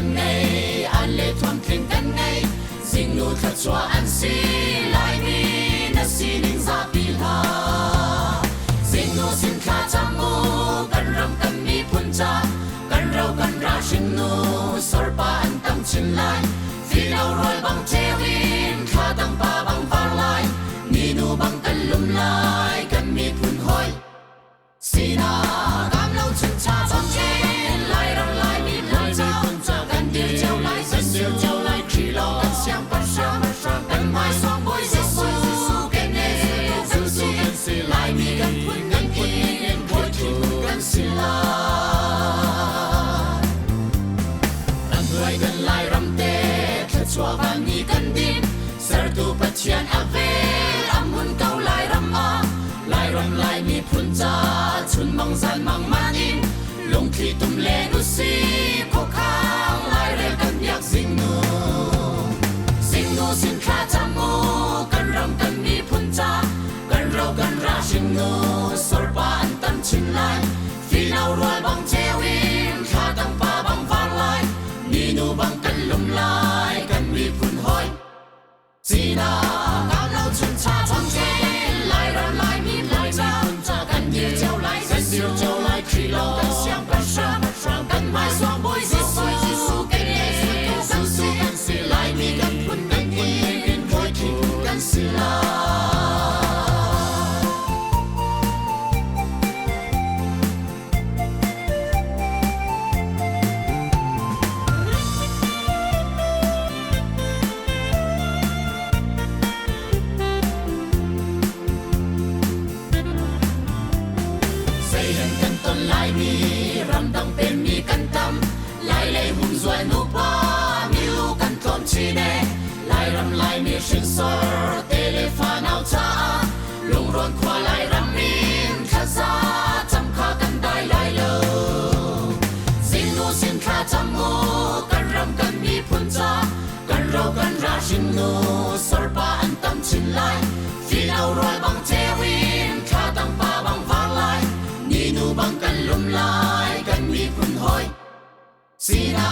Kan ngei an le thuam tling kan ngei zingnu thluachuah an si Laimi na sining zapi hlah zingnu sin thla cam u kan ram kan miphun ca kan ro kan ra hringnu sorpa an tam chin lai filo rual bang ceu in thla tang pa bang var lai ninu bang kan lum lai kan miphun hoi sina kam lo chun cha chom chen lai ram lai mi phun cha kan dir cheu lai Jesu cheu lai Khrih lo kan siang pasang kan mai song boi Jesu kan ne Jesu kan si lai mi kan phun kan in boi thi kan si lai kan hruai kan lai ram te thluachuah van ni kan din sertu Pathian a vel amun ko lai ram a lai ram lai mi phun cha chun mang zan mang man in lungthli tum len u si khuakhang lai rel kan biak zingnu zingnu sin thla cam u kan ram kan miphun ca kan ro kan ra hringnu sorpa an tam chin lai filo rual bang ceu in thla tang pa bang var lai ninu bang kan lum lai kan miphun hoi Sina kam lo chun cha chom chen lai ram lai mi phun cha kan dir cheu lai Jesu cheu lai Khrih lo kan siang pasang kan mai suang boi Jesu kan ne Jesu kan si lai mi kan phun kan in boi thi kan si lai. Zeihen kan ton lai mi ramdang pemmi kan tam lai lei humzual nupa milu kan tlawm chin e Lairam Laimi hrinsor te le fanau caah lungrawn khua Lairam in thlaza cam kha kan dai lai lo zingnu sin thla cam u kan ram kan miphun ca kan ro kan ra hringnu sorpa an tam chin lai filo rual bang ceu in thla tang pa bang var lai ninu bang kan lum lai kan miphun hoi sina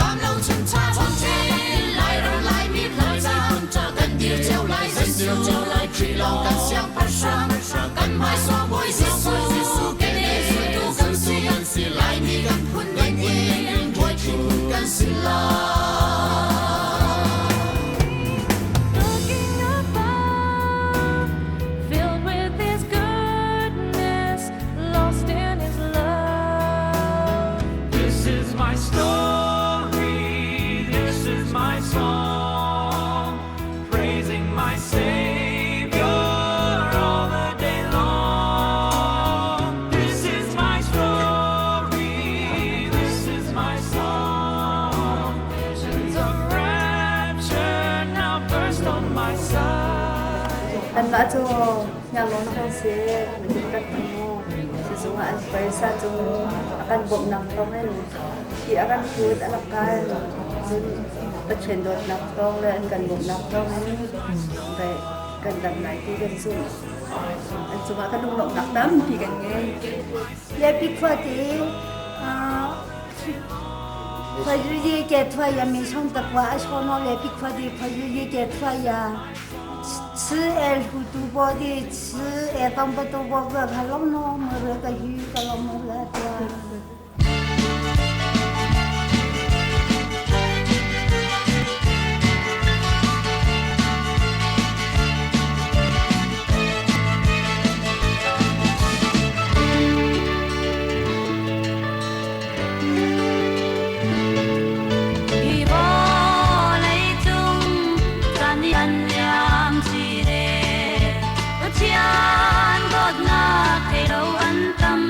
kam lo chun cha chom chen lai ram lai mi phun cha kan dir cheu lai Jesu cheu lai Khrih lo kan siang pasang kan mai suang boi Jesu kan ne kan si kan si lai mi kan phun kan in boi thi kan si lai. Looking above, filled with His goodness, lost in His love. This is my story, this is my song, praising my Savior all the day long. This is my story, this is my song. Visions of rapture now burst on my sight. Anmah cu ngaknu kan si, minung kan hmu. Sizung ah an phaisa cu a kan bawmhnak thawngin ti a kan phut a rak kai. Cun Pathian dawtnak thawng le an kan bawmhnak thawngin kan dam lai ti kan zumh. An cungah kan lunglawmhnak tampi kan ngei. 也比快的啊，快日也给他呀，没上得快，上那也比快的，快日也给他呀，吃哎糊涂包的，吃哎当不多包个，他老弄么了个鱼，个老么了的。 伊无礼中，咱安念一个，pathian dawtnak thei lo an tam.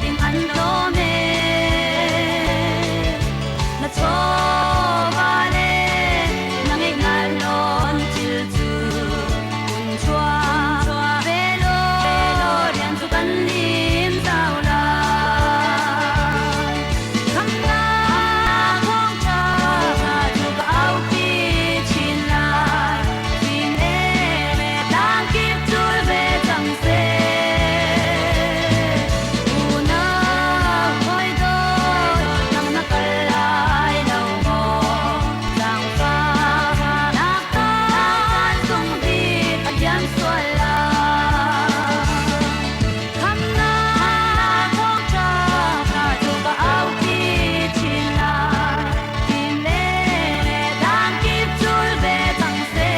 ding an tlawm ee. Na chawva le na ngeih lawn thil cu kun chuah ve law rian cu kan lim zau lai. Khamnak thawngṭha cu ka aupi chin lai. Fing le tlang kip cul ve cang seh. Unau hawi dawt nang na kal lai lo maw? Zaangfahnak caan sung bik a liam sual lai. Khamnak thawngṭha cu ka aupi chin lai. Fim le tlang kip cul ve cang seh.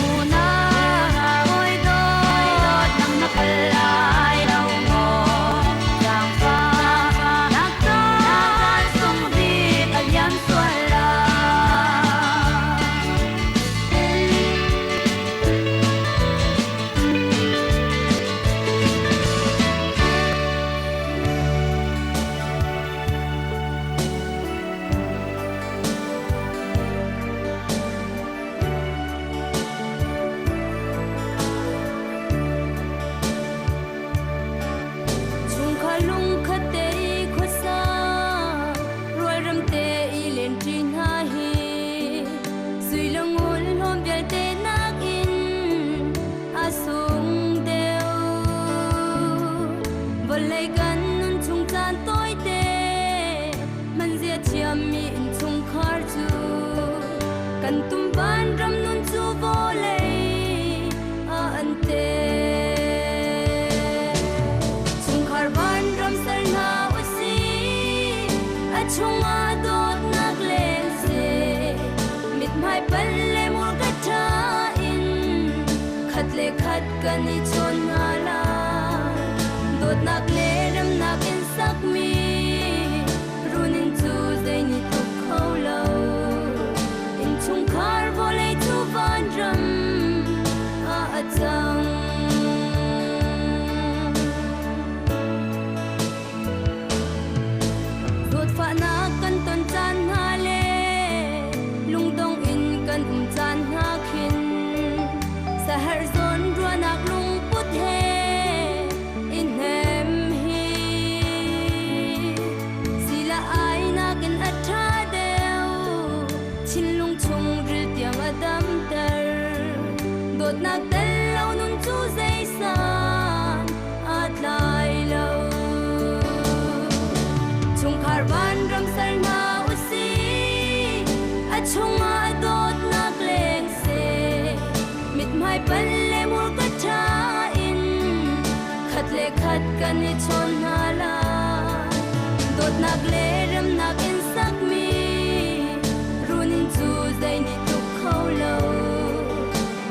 Unau hawi dawt nang na kal lai lo maw? Zaangfahnak caan sung bik a liam sual lai. Chungkhar lungkhat te i khuasa, rualrem te i lenṭi hna hi sui le ngun hlawm vialte nakin a sung deuh. Vawlei kan nun chung caan tawite, hmanzia thiammi innchungkhar cu kan tum vanram nun cu vawlei ah an te. Chungkhar vanram ser hna usih, a chungah dawtnak leng seh. Mithmai pal le murka ṭha in khat le khat kan i chawn hna lai. Dawtnak le remnak in sakmi runinn cu zei nih tluk kho lo. Innchungkhar vawlei cu vanram ah a cang. Zawtfahnak kan ton caan hna le lungdong in kan um caan hna khin saherh zawn ruahnak lungput he i hnem hi sila ai nakin a ṭha deuh thinlung chungril tiang a damter dawtnak tel lo nun cu zeisan aa tlai lo. Chungkhar vanram ser hna usih, a chungah dawtnak leng seh. Mithmai pal le murka ṭha in khat le khat kan i chawn hna lai. Dawtnak le remnak in sakmi runinn cu zei nih tluk kho lo.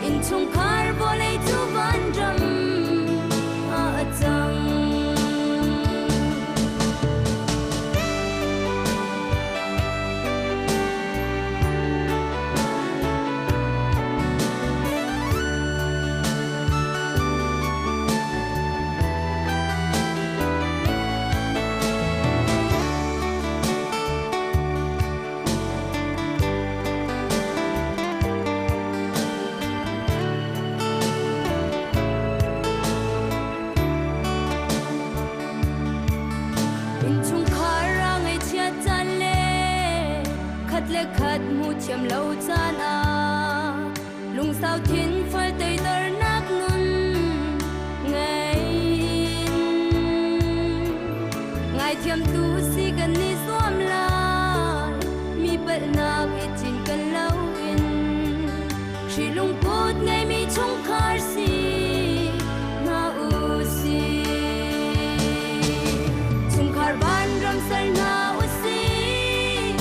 Innchungkhar vawlei cu vanram ah a cang. Innchungkhar a ngaihchiat caan le khat le khat hmuh thiam lo caan ah lungsau thin fal teidornak nun ngei in ngaithiamtu si kan i zuam lai mi palhnak i cinken loin Khrih lungput ngeimi chungkhar si hna u sih. Chungkhar vanram ser hna u sih,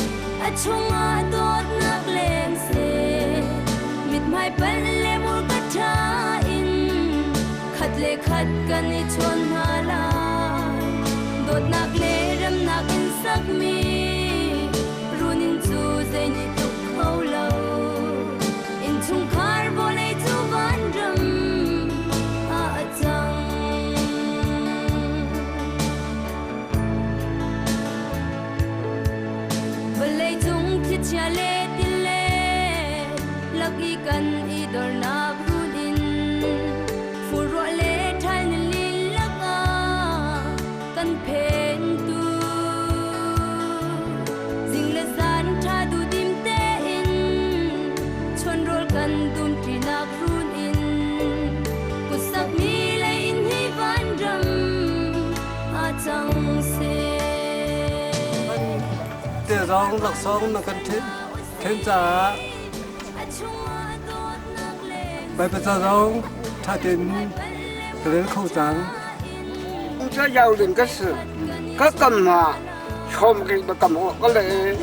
a chungah dawtnak leng seh. Mithmai pal le murka ṭha in khat le khat kan i chawn hna lai. Dawtnak le remnak in sakmi runinn cu zei nih tluk kho lo. Innchungkhar vawlei cu vanram ah a cang. zong laksawng na kan ṭhen caah Baibal ca zong ṭha tein ka rel kho cang. 这要人个事，个干嘛？从给个干嘛？个嘞，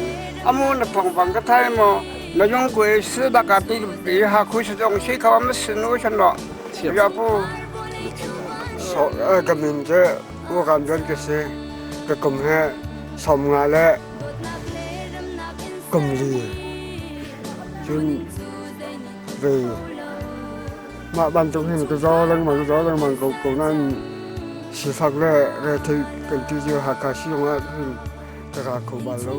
阿么那碰碰个太么？那用过是那个比比下可是东西，靠我们是路上了，要不， so 个名字我感觉就是个咁嘅心压咧咁厉，cun về mah bantuk hin ka zaw lengmang ka zaw lengmang ko ko nain sifak le rethei kan ti cu Hakha siung ah hin ka ra kho bal lo.